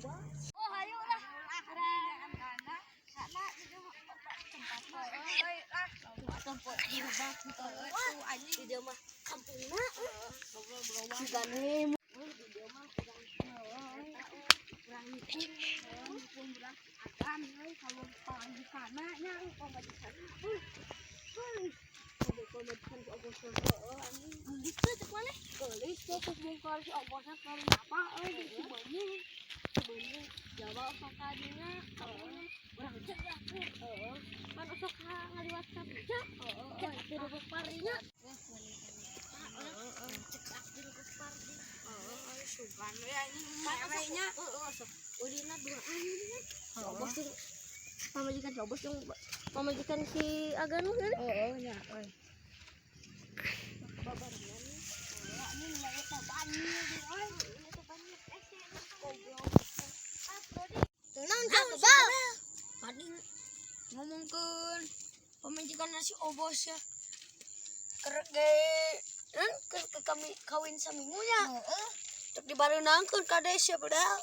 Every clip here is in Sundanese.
Oh, ayo lah. Sana di tempat tempat di dia mah kampungna. Sigane di dia mah urang nikung urang agan euy kalau pamajikanna nya pamajikanna. Heuh. Pamajikan ku obos heueuh anjing. Geulis teh cek maneh? Geulis teh terus bongkar si obosna ka apa euy di Cibenying. Cibenying Jawa osok ka dinya kampungna. Urang cek lah heueuh. Pan osok ka ngaliwat ka puncak. Heeh. Cek dirubuk parinya. Heeh. Cek dirubuk pari. Heeh, sugan we anjing merenya. Heeh, osok. Ulina duaan kan. Si obos jeung pamajikan si obos jeung pamajikan si Agan mah kan. Heeh nya euy. Babarengan. Anjing mah eta banjir euy. Eta banjir goblok. Naon cakep? Tadi ngomongkeun pamajikan si obos ya. Keur ge keur ke kami kawin saminggu nya. Heeh. Tek dibareunangkeun ka desa padahal.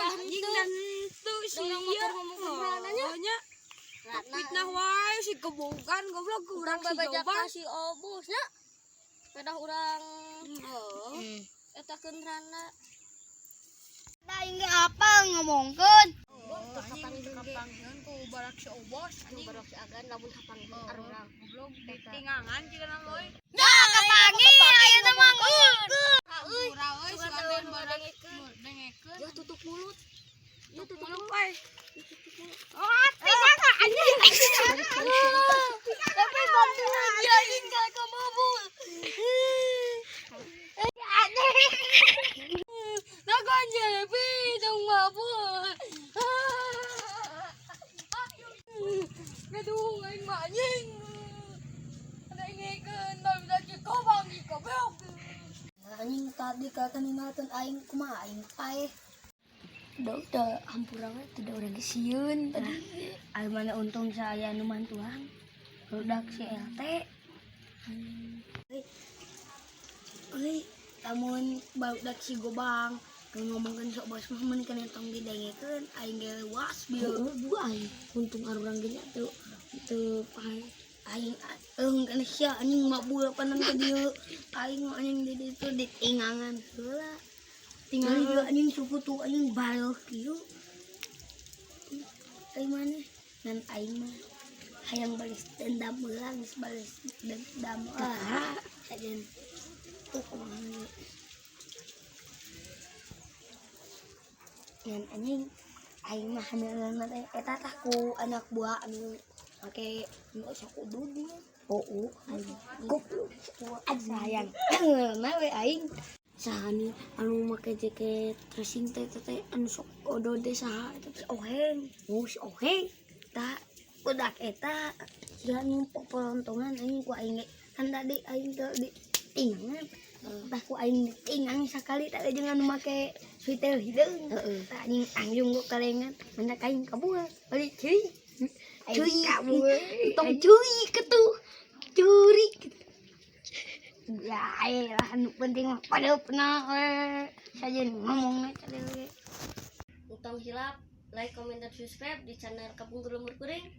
Anjing dan henteu Orang motor ngomongkeun rananya. nya. Fitnah wae si kebogan goblok Urang urang si babajak Joban. ka si obos nya. Pedah urang Heeh. eta keun rana. Aing ge apa ngomongkeun? Teu kapanggih ge. Kapanggihan ku barak si obos Anjing baru si Agan lamun kapanggih arurang. Goblok ditingangan jigana moy. Ya kapanggih ayeuna mah euy. Ura euy Sugan sugan teu barak ngadengekeun. dengekeun. Ya tutup mulut. Ya tutup mulut. Euy. Oh, tingangan anjing. Tapi bantuan dia hingga ke mobil. Nagon jelebi dong mabul. Aduh, aing mah anjing. Dengekeun tapi da kobang goblok. Anjing tadi kata ninggalkeun aing kumaha aing paeh. Udah hampura we tidak urang ge sieun tadi. Ayo mana untung saya anu mantuan. Budak si LT. Euy, lamun barudak si Gobang nu ngomongkeun sok bos mah mun kana tong didengekeun aing ge leuas bieu. Heeh, dua aing. Untung arurang ge nya teu teu paeh. Aing eung kana sia anjing mabul panan ka dieu. Aing mah anjing di ditu ditingangan heula. Tingali dieu anjing suku tuh anjing bareuh kieu. Aing maneh ngan aing mah hayang balas dendam heula geus balas dendam ah. Sajen tuh kumaha ge. Ngan anjing aing mah hamilna teh eta tah ku anak buah anu make nu sok udud mah. Oh, aing. Goblok sayang na we aing. Saha nih anu make jaket racing teh teh anu sok odod teh saha eta teh? Si Oheng. Oh, si Oheng. Tah budak eta sia numpuk pelontongan anjing ku aing ge. Kan tadi aing teh di tingangan tah ku aing ditingang sakali teh jeung anu make sweater hideung. Heeh. Tah anjing angjung ku kalengan mendak aing kabur balik cuy. Aing Cuy. kabur. Tong curi ketuh. Curi. Ya lah anu penting mah padeupna we sajen ngomongna tadi we. Utang hilap, like, comment, dan subscribe di channel Kampung Lembur Kuring.